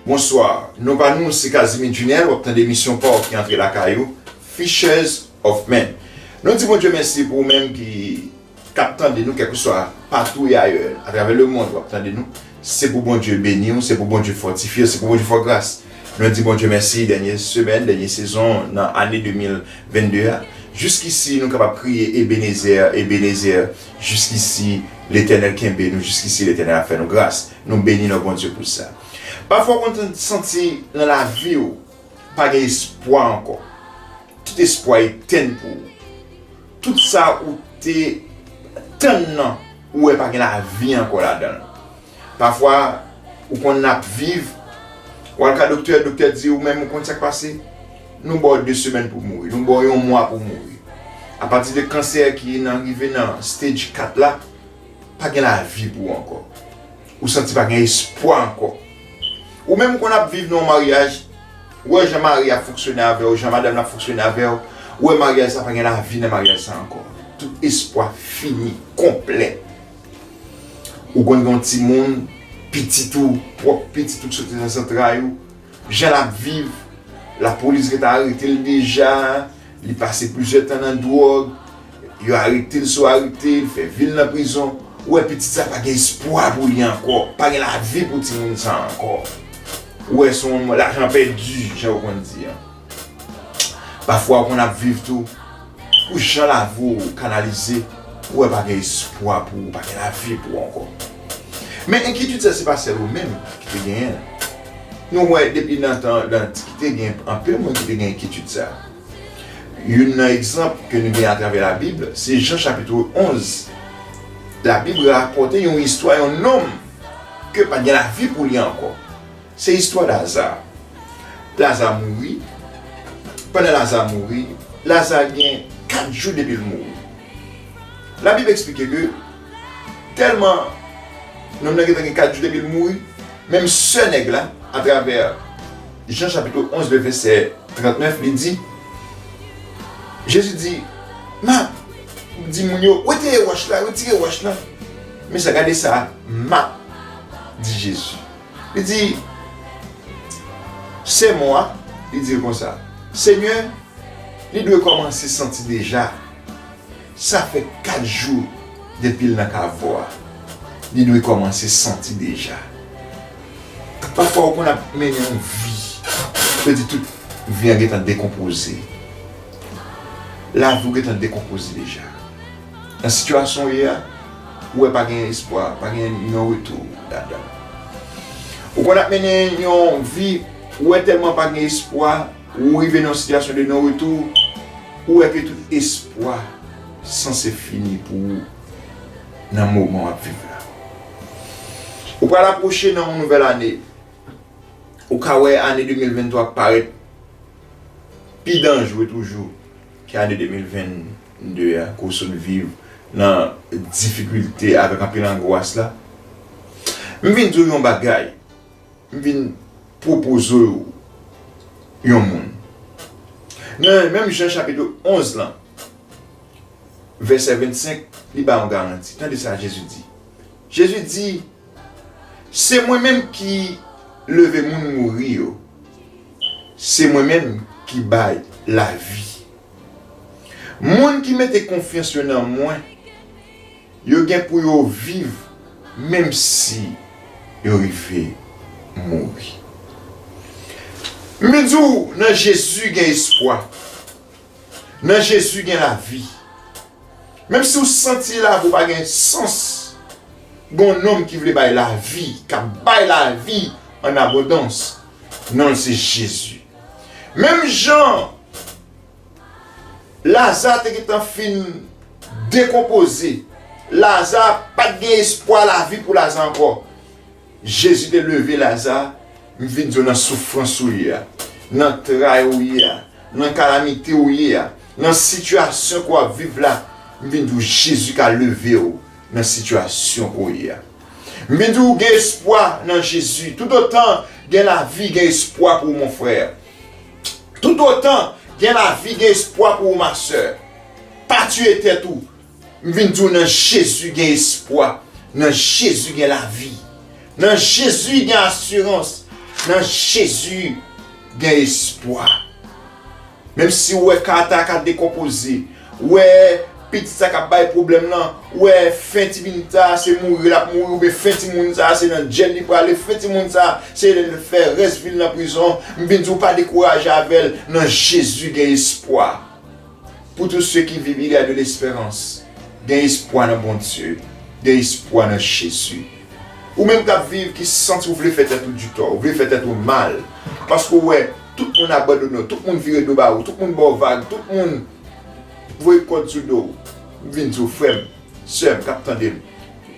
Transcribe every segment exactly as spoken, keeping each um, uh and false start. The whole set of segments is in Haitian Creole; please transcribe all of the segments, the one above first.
Bonswa, non pa nou se Casimir Junel, w ap tande emisyon pa w ki antre lakay ou, Fishers of Men. Nou di Bondye mèsi pou ou menm ki, k ap tande nou, kèlkeswa patou e ayè, atravè lemond w ap tande nou. Se pou Bondye beni w, se pou Bondye fòtifye w, se pou Bondye fè w gras. Nou di Bondye mèsi, dènye semèn, dènye sezon nan ane de mil vennde a. Jiskisi nou kapab kriye Ebenezè, Ebenezè, jiskisi Letènèl kenbe nou, jiskisi Letènèl ap fè nou gras. Nou beni non Bondye pou sa. Pafwa w konn santi nan lavi w pa gen espwa ankò. Tout espwa etenn pou ou. Tout sa ou te tann nan, ou wè pa gen lavi ankò ladan l. Pafwa, ou konn ap viv, w al ka doktè, doktè di ou menm ou konn sa k pase. Nou ba w de semèn pou w mouri, nou ba w yon mwa pou w mouri. Apati de kansè ki nan rive nan stage kat la, pa gen lavi pou ou ankò. Ou santi pa gen espwa ankò. Ou menm ou konn ap viv nan yon maryaj, ou wè jan mari a fonksyone avè w, jan madanm nan ap fonksyone avè w, ou wè maryaj sa pa gen lavi nan maryaj sa ankò. Tout espwa fini, konplè. Ou konn gen yon timoun, pitit ou, pwòp pitit ou k soti nan zantray ou, jan l ap viv, lapolis gentan arete l deja, li pase plizyè tan nan dwòg, yo arete l sou arete, l fè vi l nan prizon. Ou wè pitit sa pa gen espwa pou li ankò, pa gen lavi pou timoun sa ankò. Ou wè se yon lajan pèdi, jan yo konn di an. Pafwa ou konn ap viv tou, pou jan lavi w kanalize, ou wè pa gen espwa pou ou, pa gen lavi pou ou ankò. Men enkyetid sa se pa sèl ou menm ki te genyen l. Nou wè depi nan tan, nan antikite gen anpil moun ki te gen enkyetid sa. Youn nan egzanp ke nou gen atravè Labib, se Jan chapit onz. Labib rapòte yon istwa yon nonm ke pa gen lavi pou li ankò. Se istwa Laza. Laza mouri. Pandan Laza mouri, Laza gen kat jou depi l mouri. Labib eksplike ke tèlman nonm nan gentan gen kat jou depi l mouri, menm sè nèg la, atravè Jan chapit onz, vèsè trannèf, li di, Jezi di, Mat, di moun yo, retire wòch la, retire wòch la. Men sa, gade sa Mat di Jezi. Li di, Sè mò a, li di l konsa, Senyè, li dwe kòmanse santi deja. Sa fè kat jou depi l nan kavo a. Li dwe kòmanse santi deja. Pafwa ou konn ap mennen yon vi, yo di tout vi an gentan dekonpoze. Lavi w gentan dekonpoze deja. Nan sitiyasyon w ye a, ou wè pa gen espwa, pa gen non retou ladan l. Ou konn ap mennen yon vi, ou wè tèlman pa gen espwa, ou rive nan yon sitiyasyon de non retou, ou wè ke tout espwa sanse fini pou ou nan moman w ap viv la. Ou pral apwoche nan yon nouvèl ane. Ou ka wè ane de mil venntwa parèt pi danjre toujou ke ane de mil vennde a, kote w sot viv nan difikilte avèk anpil angwas la. M vin di w yon bagay, m vin pwopoze w yon moun. Nan menm Jan chapit onz lan, vèsè vennsenk, li ba yon garanti. Tande sa Jezi di. Jezi di, Se mwen menm ki leve moun mouri yo. Se mwen menm ki bay lavi. Moun ki mete konfyans yo nan mwen, yo gen pou yo viv menm si yo rive mouri. M vin di w, nan Jezi gen espwa. Nan Jezi gen lavi. Menm si w santi lavi w pa gen sans, gen yon nonm ki vle bay lavi, k ap bay lavi an abondans. Non l se Jezi. Menm jan Laza te gentan fin dekonpoze, Laza pa t gen espwa lavi pou Laza ankò. Jezi te leve Laza, m vin di w nan soufrans ou ye a, nan tray ou ye a, nan kalamite ou ye a, nan sitiyasyon ke w ap viv la, m vin di w Jezi ka leve w nan sitiyasyon ke w ye a. M vin di w gen espwa nan Jezi. Toutotan gen lavi, gen espwa pou ou, mon frè. Toutotan gen lavi, gen espwa pou ou, ma sè. Pa tiye tèt ou. M vin di w nan Jezi gen espwa, nan Jezi gen lavi, nan Jezi gen asirans. Nan Jezi, gen espwa. Menm si w wè kay la ka dekonpoze, w wè pitit sa k ap bay pwoblèm lan, w wè fen timoun sa se mouri l ap mouri, oubyen fen timoun sa se nan djèl li prale, fen timoun sa se fè rès vi l nan prizon, m vin di w pa dekouraje avè l, nan Jezi gen espwa. Pour tous ceux qui vivent, il y a de l'espérance. Gen espwa nan Bondye. Gen espwa nan Jezi. Ou menm k ap viv, ki santi w vle fè tèt ou ditò, ou vle fè tèt ou mal, paske w wè tout moun abandone w, tout moun vire do ba ou, tout moun ba w vag, tout moun voye kòd sou do w, m vin di w, frè m, sè m k ap tande m,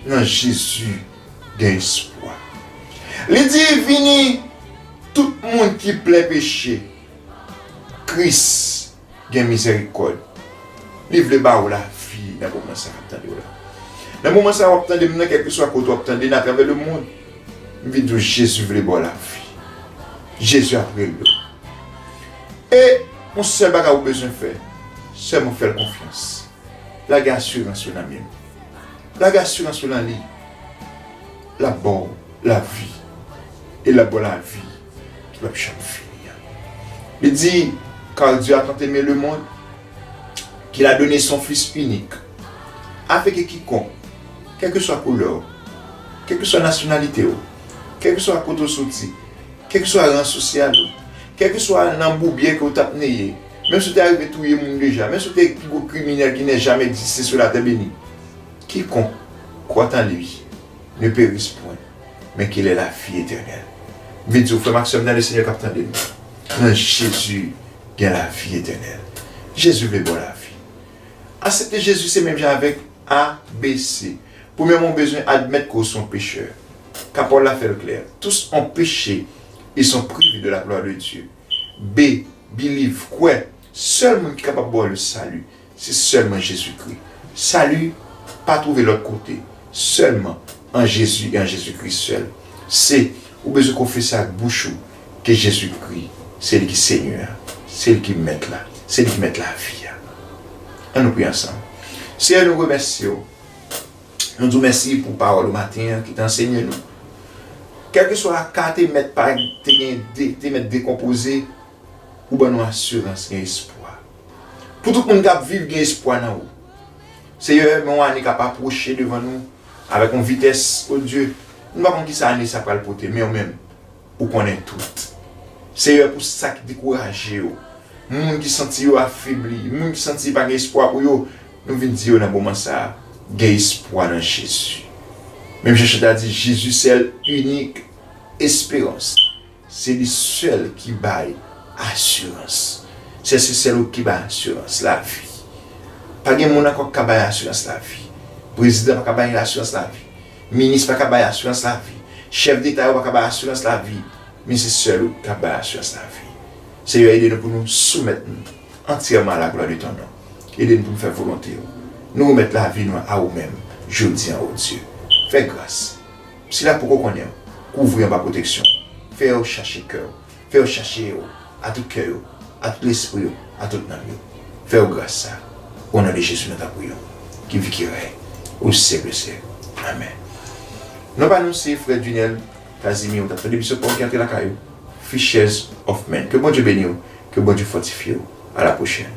nan Jezi gen espwa. Li di, vini, tout moun ki plen peche, Kris gen mizèrikòd. Li vle ba ou lavi nan moman sa w ap tande w la. Nan moman sa w ap tande m nan, kèlkeswa kote w ap tande n atravè lemonn, m vin di w Jezi vle ba w lavi. Jezi ap rele w. E yon sèl bagay ou bezwen fè, sèlman fè l konfyans. Lage asirans ou nan men l. Lage asirans ou nan li. L ap ba w lavi. E l ap ba w lavi ki p ap janm fini an. Li di, car Dieu a tant aimé le monde qu'il a donné son Fils unique, afin que quiconque, kèlkeswa koulè w, kèlkeswa nasyonalite w, kèlkeswa kote w soti, kèlkeswa ran sosyal ou, kèlkeswa nan boubyè ke w t ap neye, menm si w te arive touye moun deja, menm si w te pi gwo kriminèl qui n'ait jamais existé sur la terre bénie, quiconque croit en lui ne périsse point, mais qu'il ait la vie éternelle. M vin di w, frè m ak sè m, nan le Senyè k ap tande m, nan Jezi gen lavi etènèl. Jezi vle ba w lavi. Aksepte Jezi se menm jan avèk A B C. Premyèman, ou bezwen admèt ke w se yon pechè. Ka pawòl la fè l klè. Tous ont péché et sont privés de la gloire de Dieu. B, believe, kwè. Sèl moun ki kapab ba w le salut, se sèlman Jezikri. Sali pa twouve lòt kote, sèlman an Jezi e an Jezikri sèl. Se, ou bezwen konfese ak bouch ou ke Jezikri, se li ki Senyè a, se li ki Mèt la, se li ki Mèt lavi a. Ann nou priye ansanm. Senyè, nou remèsye w. Nou di w mèsi pou pawòl ou maten an ki te ansenye nou. Kèlkeswa ka te mèt pa te gen de, te mèt dekonpoze, ou ban nou asirans, gen espwa. Pou tout moun k ap viv, gen espwa nan ou. Seyè, men yon ane k ap apwoche devan nou avèk yon vitès, o Dye, nou pa konn kisa ane sa pral pote, men ou menm, ou konnen tout. Seyè, pou sa k dekouraje yo, moun ki santi yo afebli, moun ki santi pa gen espwa pou yo, nou vin di yo nan moman sa a, gen espwa nan Jezi. Menm jan chante a di, Jezi sèl inik esperans. Se li sèl ki bay asirans. Se, se sèl ou ki bay asirans lavi. Pa gen moun ankò ki ka bay asirans lavi. Prezidan pa ka bay asirans lavi. Minis pa ka bay asirans lavi. Chèf deta yo pa ka bay asirans lavi. Men se sèl ou ki ka bay asirans lavi. Seyè, ede nou pou nou soumèt nou antyèman a la glwa de ton non. Ede n pou n fè volonte w. Nou remèt lavi nou a ou menm, jodi an, o Dye. Fè gras. Sila poko konnen w, kouvri anba pwoteksyon. Fè yo chache kè w. Fè yo chache yo, a tout kè yo, a tout lespri yo, a tout nanm yo. Fè yo gras sa. O non de Jezi, nou ta priye w. Ki vi ki rèy, o syèk de syèk. Amèn. Non pa nou se frè Dunel Casimir, ou t ap tande emisyon pa w ki antre lakay ou, Fishers of Men. Ke Bondye beni w, ke Bondye fòtifye w. A la pwochèn.